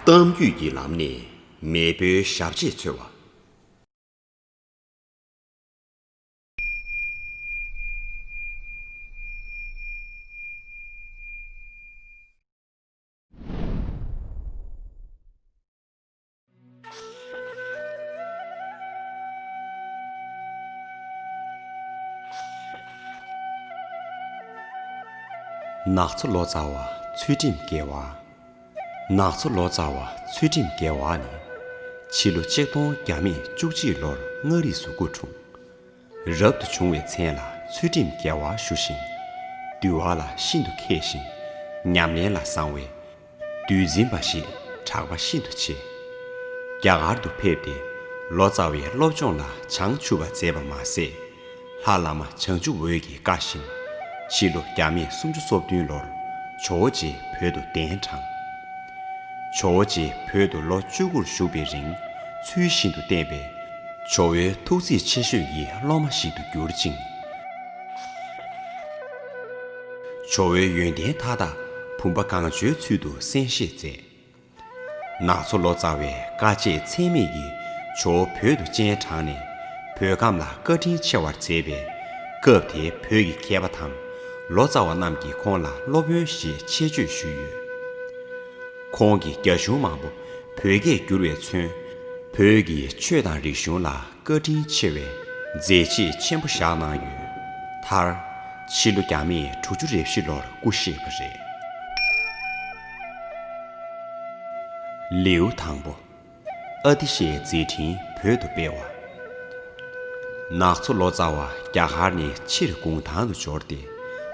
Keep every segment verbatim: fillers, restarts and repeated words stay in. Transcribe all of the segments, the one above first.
གཏམ་རྒྱུད་ཀྱི་ལམ་ནས་མེས་པོའི་ཞབས་རྗེས་འཚོལ་བ། ནག་ཚོ་ལོ་ཙཱ་བ་ཚུལ་ཁྲིམས་དགེ་བ། ནག་ཚོ་ལོ་ཙཱ་བ་ཚུལ་ཁྲིམས་དགེ་བ་ནི། ཕྱི་ལོ་ཆིག་སྟོང་བརྒྱ་མེད་བཅུ་གཅིག་ལོར་མངའ་རིས་སུ་སྐུ་འཁྲུངས། རབ་ཏུ་བྱུང་བའི་མཚན་ལ་ཚུལ་ཁྲིམས་དགེ་བ་ཞུ་ཞིང་། འདུལ་བ་ལ་ཤིན་ཏུ་མཁས་ཤིང་ཉམས་ལེན་ལ་བཟང་བས། འདུལ་འཛིན་པ་ཞེས་གྲགས་པ་ཤིན་ཏུ་ཆེ། རྒྱ་གར་དུ་ཕེབས་ཏེ་ལོ་ཙཱ་བའི་སློབ་སྦྱོང་ལ་བྱང་ཆུབ་པ་མཛད་པ་མ་ཟད། ལྷ་བླ་མ་བྱང་ཆུབ་འོད་ཀྱི་བཀའ་བཞིན་ཕྱི་ལོ་བརྒྱ་མེད་སུམ་ཅུ་སོ་བདུན་ལོར་ཇོ་བོ་རྗེ་བོད་དུ་གདན་དྲངས། ཇོ་བོ་རྗེ་བོད་དུ་ལོ་བཅུ་དགུར་བཞུགས་པའི་རིང་ཚུལ་བཞིན་དུ་བསྟེན་པས། ཇོ་བོའི་ཐུགས་བརྩེ་ཆེ་ཤོས་ཀྱི་སློབ་མ་ཞིག་ཏུ་གྱུར་ཅིང་། ཇོ་བོའི་ཡོན་ཏན་མཐའ་དག་བུམ་པ་གང་བྱོའི་ཚུལ་དུ་གསན་བཞེས་མཛད། ནག་ཚོ་ལོ་ཙཱ་བས་དཀའ་སྤྱད་ཚད་མེད་ཀྱིས་ཇོ་བོ་བོད་དུ་སྤྱན་དྲངས་ནས། བོད་ཁམས་ལ་བཀའ་དྲིན་ཆེ་བར་མཛད་པས། སྐབས་དེའི་བོད་ཀྱི་མཁས་པ་དང་ལོ་ཙཱ་བ་རྣམས་ཀྱིས་ཁོང་ལ་སློབ་དཔོན་ཞེས་ཆེ་བརྗོད་ཞུས་ཡོད། ཁོང་གིས་རྒྱ་གཞུང་མང་པོ་བོད་སྐད་བསྒྱུར་བས་མཚོན། བོད་ཀྱི་ཆོས་དང་རིག་གཞུང་ལ་བཀའ་དྲིན་ཆེ་བའི་མཛད་རྗེས་ཆེན་པོ་བཞག་གནང་ཡོད། མཐར། ཕྱི་ལོ་བརྒྱ་མེད་དྲུག་ཅུ་རེ་བཞི་ལོར་སྐུ་གཤེགས་པ་རེད། ལེའུ་དང་པོ། ཨ་ཏི་ཤའི་མཛད་འཕྲིན་བོད་དུ་སྤེལ་བ། ནག་ཚོ་ལོ་ཙཱ་བ་རྒྱ་གར་ནས་ཕྱིར་གུང་ཐང་དུ་འབྱོར་ཏེ།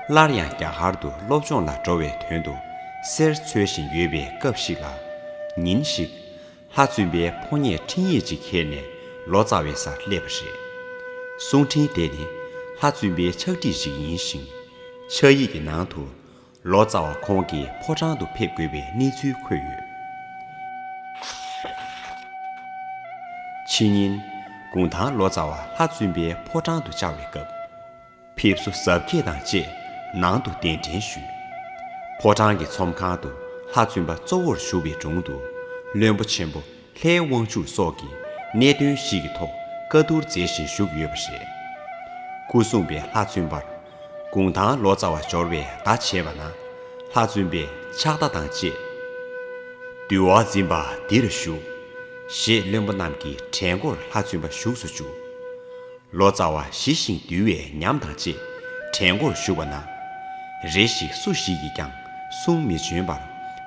སླར་ཡང་རྒྱ་གར་དུ་སློབ་སྦྱོང་ལ་འགྲོ་བའི་དོན་དུ་གསེར་འཚོལ་བཞིན་ཡོད་པའི་སྐབས་ཤིག་ལ། ཉིན་ཞིག་ལྷ་བཙུན་པའི་ཕོ་ཉས་འཕྲིན་ཡིག་ཅིག་ཁྱེར་ནས་ལོ་ཙཱ་བའི་སར་སླེབས་པ་རེད། གསུང་འཕྲིན་དེ་ནི་ལྷ་བཙུན་པའི་ཕྱག་བྲིས་ཤིག་ཡིན་ཞིང་། ཕྱག་ཡིག་གི་ནང་དུ། ལོ་ཙཱ་བ་ཁོང་གིས་ཕོ་བྲང་དུ་ཕེབས་དགོས་པའི་གནས་ཚུལ་འཁོད་ཡོད། ཕྱི་ཉིན། གུང་ཐང་ལོ་ཙཱ་བ་ལྷ་བཙུན་པའི་ཕོ་བྲང་དུ་བཅར་བའི་སྐབས། ཕེབས་བསུ་གཟབ་རྒྱས་དང་བཅས་ནང་དུ་གདན་འདྲེན་ཞུས། ཕོ་བྲང་གི་ཚོམས་ཁང་དུ་ལྷ་བཙུན་པ་གཙོ་བོར་བཞུགས་པའི་དྲུང་དུ། བློན་པོ་ཆེན་པོ་ལྷའི་དབང་ཕྱུག་སོགས་ཀྱིས་གནད་དོན་ཞིག་གི་ཐོག་བཀའ་བསྡུར་མཛད་བཞིན་བཞུགས་ཡོད་པ་རེད། སྐུ་སྲུང་པས་ལྷ་བཙུན་པར། གུང་ཐང་ལོ་ཙཱ་བ་འབྱོར་བའི་བརྡ་བྱས་པ་ན། ལྷ་བཙུན་པས་ཕྱག་བརྡ་དང་བཅས། འདུལ་བ་འཛིན་པ་འདིར་བཞུགས། ཞེས་བློན་པོ་རྣམས་ཀྱི་གྲལ་མགོར་ལྷ་བཙུན་པ་བཞུགས་སུ་བཅུག། ལོ་ཙཱ་བ་ཞི་ཞིང་དུལ་བའི་ཉམས་དང་བཅས་གྲལ་མགོར་བཞུགས་པ་ན། རེ་ཞིག་སུ་ཞིག་གིས་ཀྱང་གསུང་མི་འབྱོན་པར་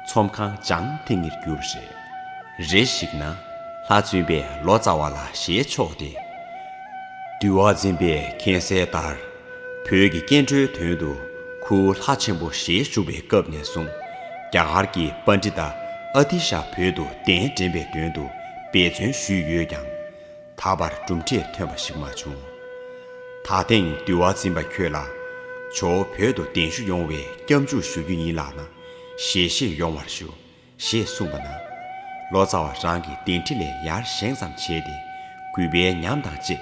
ཚོམས་ཁང་ལྗང་ཐིང་ངེར་གྱུར་པ་རེད། རེ་ཞིག་ན་ལྷ་བཙུན་པས་ལོ་ཙཱ་བ་ལ་ཞལ་ཕྱོགས་ཏེ། འདུལ་བ་འཛིན་པས་མཁྱེན་གསལ་ལྟར། བོད་ཀྱི་སྐྱེ་འགྲོའི་དོན་དུ་ཁུ་ལྷ་ཆེན་པོ་ཞལ་བཞུགས་པའི་སྐབས་ནས་བཟུང་རྒྱ་གར་གྱི་པཎྜི་ཏ་ཨ་ཏི་ཤ་བོད་དུ་གདན་འདྲེན་པའི་དོན་དུ་འབད་བརྩོན་ཞུས་ཡོད་ཀྱང་། ད་བར་གྲུབ་འབྲས་ཐོན་པ་ཞིག་མ་བྱུང་། ད་ཐེངས་འདུལ་བ་འཛིན་པ་ཁྱོད་ལ་ཇོ་བོ་བོད་དུ་གདན་ཞུ་ཡོང་བའི་སྐྱབས་འཇུག་ཞུ་རྒྱུ་ཡིན་ལགས་ན་ཞལ་བཞེས་ཡོང་བར་ཞུ། ཞེས་གསུངས་པ་ན། ལོ་ཙཱ་བ་རང་གི་གདན་ཁྲི་ལས་ཡར་བཞེངས་ཙམ་བྱས་ཏེ་གུས་པའི་ཉམས་དང་བཅས།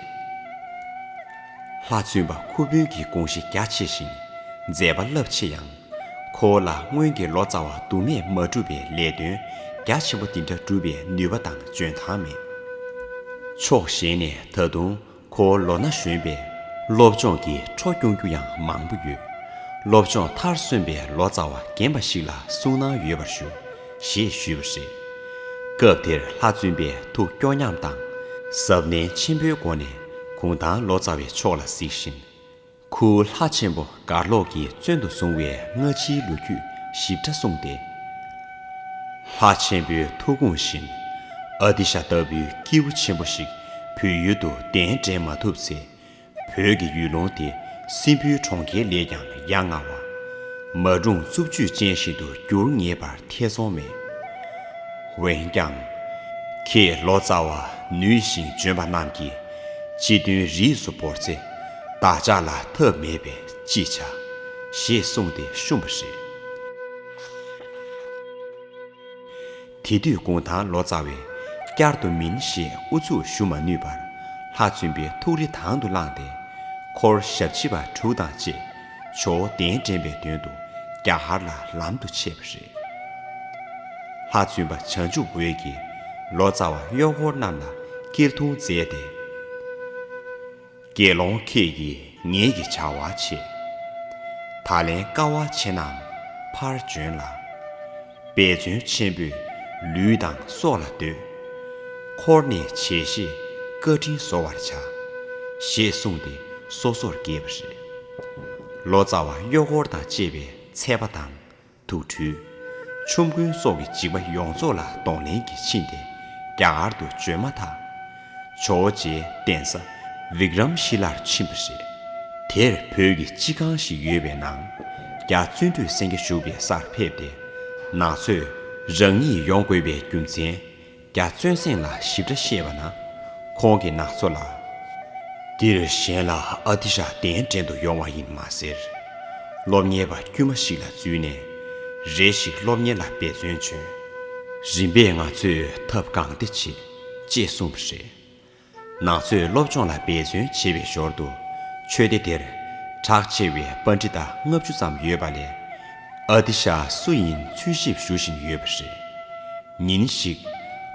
ལྷ་བཙུན་པ་ཁུ་དབོན་གྱི་དགོངས་གཞི་རྒྱ་ཆེ་ཞིང་མཛད་པ་རླབས་ཆེ་ཡང་། ཁོ་བོ་ལ་སྔོན་གྱི་ལོ་ཙཱ་བ་དུ་མས་མ་གྲུབ་པའི་ལས་དོན་རྒྱ་ཆེན་པོ་འདི་འདྲ་སྒྲུབ་པའི་ནུས་པ་དང་འཇོན་ཐང་མེད། ཕྱོགས་གཞན་ནས་ད་དུང་། ཁོ་བོ་ལོ་ན་གཞོན་པས་སློབ་སྦྱོང་གི་འཕྲོ་སྐྱོང་རྒྱུ་ཡང་མང་པོ་ཡོད། སློབ་སྦྱོང་མཐར་སོན་པའི་ལོ་ཙཱ་བ་རྒན་པ་ཞིག་ལ་གསུང་གནང་ཡོད་པར་ཞུ། ཞེས་ཞུས་པ་རེད། སྐབས་དེར་ལྷ་བཙུན་པས་ཐུགས་སྐྱོ་ཉམས་དང་། གཟབ་ནན་ཆེན་པོའི་སྒོ་ནས་གུང་ཐང་ལོ་ཙཱ་བའི་ཕྱོགས་ལ་གཟིགས་བཞིན། ཁུ་ལྷ་ཆེན་པོ་གར་ལོག་གི་བཙོན་དུ་བཟུང་བའི་སྔ་ཕྱིའི་ལོ་རྒྱུས་ཞིབ་ཕྲ་གསུངས་ཏེ། ལྷ་ཆེན་པོའི་ཐུགས་དགོངས་བཞིན། ཨ་ཏི་ཤ་ལྟ་བུའི་སྐྱེས་བུ་ཆེན་པོ་ཞིག་བོད་ཡུལ་དུ་གདན་འདྲེན་མ་ཐུབ་ཚེ། བོད་ཀྱི་ཡུལ་ལུང་དེ་སྲིན་པོའི་གྲོང་ཁྱེར་ལས་ཀྱང་ཡ་ང་བ། མ་རུངས་རྩུབ་སྤྱོད་ཅན་ཞིག་ཏུ་འགྱུར་ངེས་པར་ཐེ་ཚོམ་མེད། འོན་ཀྱང་། ཁྱེད་ལོ་ཙཱ་བ་ནུས་ཤིང་འཇོན་པ་རྣམས་ཀྱིས་སྤྱི་དོན་རིས་སུ་བོར་ཚེ་བདག་ཅག་ལ་ཐབས་མེད་པས་ཅི་བྱ། ཞེས་གསུངས་ཏེ་བཤུམས་པ་རེད། དེ་དུས་གུང་ཐང་ལོ་ཙཱ་བས་བསྐྱར་དུ་མིན་ཞེས་ཨུ་ཚུགས་ཞུ་མ་ནུས་པར་ལྷ་བཙུན་པའི་ཐུགས་རེ་དང་དུ་བླངས་ཏེ། འཁོར་ཞབས་ཕྱི་པ་དྲུག་དང་བཅས་ཇོ་བོ་གདན་འདྲེན་པའི་དོན་དུ་རྒྱ་གར་ལ་ལམ་དུ་ཆས་པ་རེད། ལྷ་བཙུན་པ་བྱང་ཆུབ་འོད་ཀྱིས་ལོ་ཙཱ་བ་གཡོག་འཁོར་རྣམས་ལ་སྐྱིལ་ཀྲུང་མཛད་དེ། དགེ་སློང་ཁྱེད་ཀྱིས་ངེད་ཀྱི་བྱ་བ་བྱེད། ད་ལན་དཀའ་བ་ཆེ་རྣམས་ཕར་བྱོན་ལ། འབད་བརྩོན་ཆེན་པོས་ལུས་དང་སྲོག་ལ་ལྟོས། འཁོར་ནས་བྱས་ཞེས་བཀའ་དྲིན་གཟོ་བར་བྱ། ཞེས་གསུངས་ཏེ་སོ་སོར་གྱེས་པ་རེད། ལོ་ཙཱ་བ་གཡོག་འཁོར་དང་བཅས་པའི་ཚད་པ་དང་། དུག་སྦྲུལ། ཆོམ་རྐུན་སོགས་ཀྱི་འཇིགས་པ་ཡོངས་རྫོགས་ལ་གདོང་ལེན་གྱིས་ཕྱིན་ཏེ་རྒྱ་གར་དུ་བྱོན་མ་ཐག་ཇོ་བོ་རྗེའི་གདན་ས་བི་ཀྲམ་ཤི་ལར་ཕྱིན་པ་རེད། དེར་བོད་ཀྱི་སྤྱི་ཁང་ཞིག་ཡོད་པའི་ནང་རྒྱ་བརྩོན་འགྲུས་སེང་གེ་བཞུགས་པའི་སར་ཕེབས་ཏེ། ནག་ཚོས་རང་ཉིད་ཡོང་དགོས་པའི་རྒྱུ་མཚན་རྒྱ་བརྩོན་སེང་ལ་ཞིབ་ཕྲ་བཤད་པ་ན། ཁོང་གིས་ནག་ཚོ་ལ། འདིར་གཞན་ལ་ཨ་ཏི་ཤ་གདན་འདྲེན་དུ་ཡོང་བ་ཡིན་མ་ཟེར། སློབ་གཉེར་པ་དཀྱུས་མ་ཞིག་ལ་འཛུལ་ནས། རེ་ཞིག་སློབ་གཉེར་ལ་འབད་བརྩོན་བྱོས། རིམ་པས་ང་ཚོས་ཐབས་གང་བདེ་བྱེད། ཅེས་གསུངས་པ་རེད། ནག་ཚོས་སློབ་སྦྱོང་ལ་འབད་བརྩོན་བྱེད་པའི་ཞོར་དུ། ཆོས་སྡེ་དེར་གྲགས་ཆེ་བའི་པཎྜི་ཏ་ལྔ་བཅུ་ཙམ་ཡོད་པ་ལས། ཨ་ཏི་ཤ་སུ་ཡིན་འཚོལ་ཞིབ་ཞུ་བཞིན་ཡོད་པ་རེད། ཉིན་ཞིག་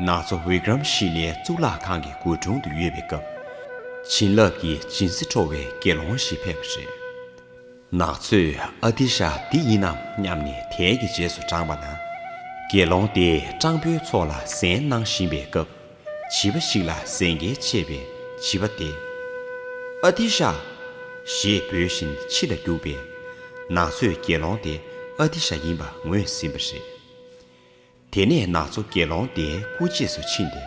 ནག་ཚོ་བི་ཀྲམ་ཤི་ལའི་གཙུག་ལག་ཁང་གི་སྒོ་དྲུང་དུ་ཡོད་པའི་སྐབས། བྱིན་རླབས་ཀྱི་སྦྱིན་སྲེག་འཕྲོ་བའི་དགེ་སློང་ཞིག་ཕེབས་པ་རེད། ནག་ཚོས་ཨ་ཏི་ཤ་འདི་ཡིན་ནམ་སྙམ་ནས་དལ་གྱིས་རྗེས་སུ་འབྲངས་པ་ན། དགེ་སློང་དེས་སྤྲང་པོའི་ཚོགས་ལ་ཟན་གནང་བཞིན་པའི་སྐབས། བྱིས་པ་ཞིག་ལ་ཟན་སྐལ་ཆད་པས་བྱིས་པ་དེས། ཨ་ཏི་ཤ། ཞེས་འབོད་བཞིན་ཕྱི་ལ་རྒྱུག་པས། ནག་ཚོས་དགེ་སློང་དེ་ཨ་ཏི་ཤ་ཡིན་པ་ངོས་ཟིན་པ་རེད། དེ་ནས་ནག་ཚོ་དགེ་སློང་དེའི་སྐུ་རྗེས་སུ་ཕྱིན་ཏེ།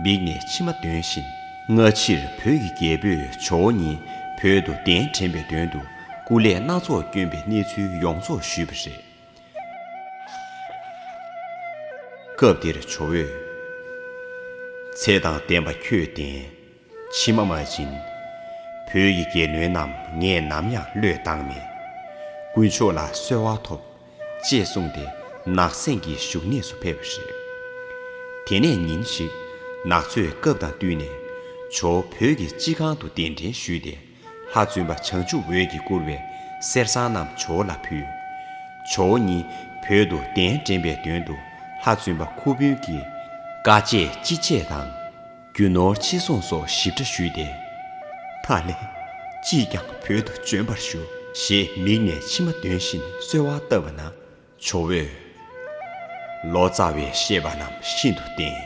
མིག་ནས་མཆི་མ་འདོན་བཞིན། སྔ་ཕྱིར་བོད་ཀྱི་རྒྱལ་པོས་ཇོ་བོ་ཉིད་བོད་དུ་གདན་འདྲེན་པའི་དོན་དུ་སྐུ་ལས་སྣ་ཚོགས་བསྐྱོན་པའི་གནས་ཚུལ་ཡོངས་རྫོགས་ཞུས་པ་རེད། སྐབས་དེར་ཇོ་བོས། ཚེ་དང་ལྡན་པ་ཁྱོད་བདེན། མཆི་མ་མ་སྦྱིན། བོད་ཀྱི་རྒྱལ་བློན་རྣམས་ངས་ནམ་ཡང་བློས་བཏང་མེད། དཀོན་མཆོག་ལ་གསོལ་བ་ཐོབ། ཅེས་གསུངས་ཏེ་ནགས་སེང་གི་བཞུགས་གནས་སུ་ཕེབས་པ་རེད། དེ་ནས་ཉིན་ཞིག་ནག་ཚོས་སྐབས་དང་བསྟུན་ནས་ཇོ་བོ་བོད་ཀྱི་སྤྱི་ཁང་དུ་གདན་འདྲེན་ཞུས་ཏེ། ལྷ་བཙུན་པ་བྱང་ཆུབ་འོད་ཀྱིས་བསྐུར་བའི་གསེར་སྲང་རྣམས་ཇོ་བོ་ལ་ཕུལ། ཇོ་བོ་ཉིད་བོད་དུ་གདན་འདྲེན་པའི་དོན་དུ་ལྷ་བཙུན་པ་ཁུ་དཔོན་གྱིས་དཀའ་སྤྱད་ཅི་སྤྱད་དང་། རྒྱུ་ནོར་ཅི་སོང་སོགས་ཞིབ་ཕྲ་ཞུས་ཏེ། ད་ལན་ཅིས་ཀྱང་བོད་དུ་བྱོན་པར་ཞུ། ཞེས་མིག་ནས་མཆི་མ་འདོན་བཞིན་གསོལ་བ་བཏབ་པ་ན། ཇོ་བོས། ལོ་ཙཱ་བས་བཤད་པ་རྣམས་ཤིན་ཏུ་བདེན།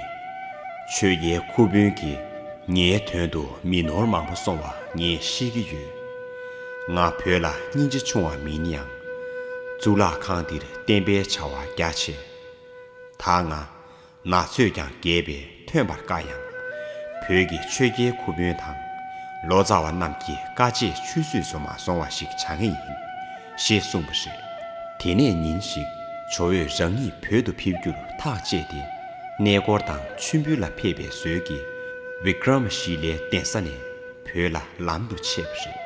ཆོས་རྒྱལ་ཁུ་དཔོན་གྱིས་ངའི་དོན་དུ་མི་ནོར་མང་པོ་སོང་བ་ངས་ཤེས་ཀྱི་ཡོད། ང་བོད་ལ་སྙིང་རྗེ་ཆུང་བ་མིན་ཡང་། གཙུག་ལག་ཁང་འདིར་བསྟན་པའི་བྱ་བ་རྒྱ་ཆེ། ད་ང་ནག་ཚོས་ཀྱང་རྒྱལ་བས་ཐོན་པར་དཀའ་ཡང་། བོད་ཀྱི་ཆོས་རྒྱལ་ཁུ་དཔོན་དང་། ལོ་ཙཱ་བ་རྣམས་ཀྱི་དཀའ་སྤྱད་ཆུད་ཟོས་སུ་མ་སོང་བ་ཞིག་བྱ་ངེས་ཡིན། ཞེས་གསུངས་པ་རེད། དེ་ནས་ཉིན་ཞིག་ཇོ་བོས་རང་ཉིད་བོད་དུ་ཕེབས་རྒྱུར་ཐག་བཅད་དེ། གནས་སྐོར་དང་མཆོད་འབུལ་ལ་ཕེབས་པའི་ཟོལ་གྱིས། བི་ཀྲ་མ་ཤི་ལའི་གདན་ས་ནས་བོད་ལ་ལམ་དུ་ཆས་པ་རེད།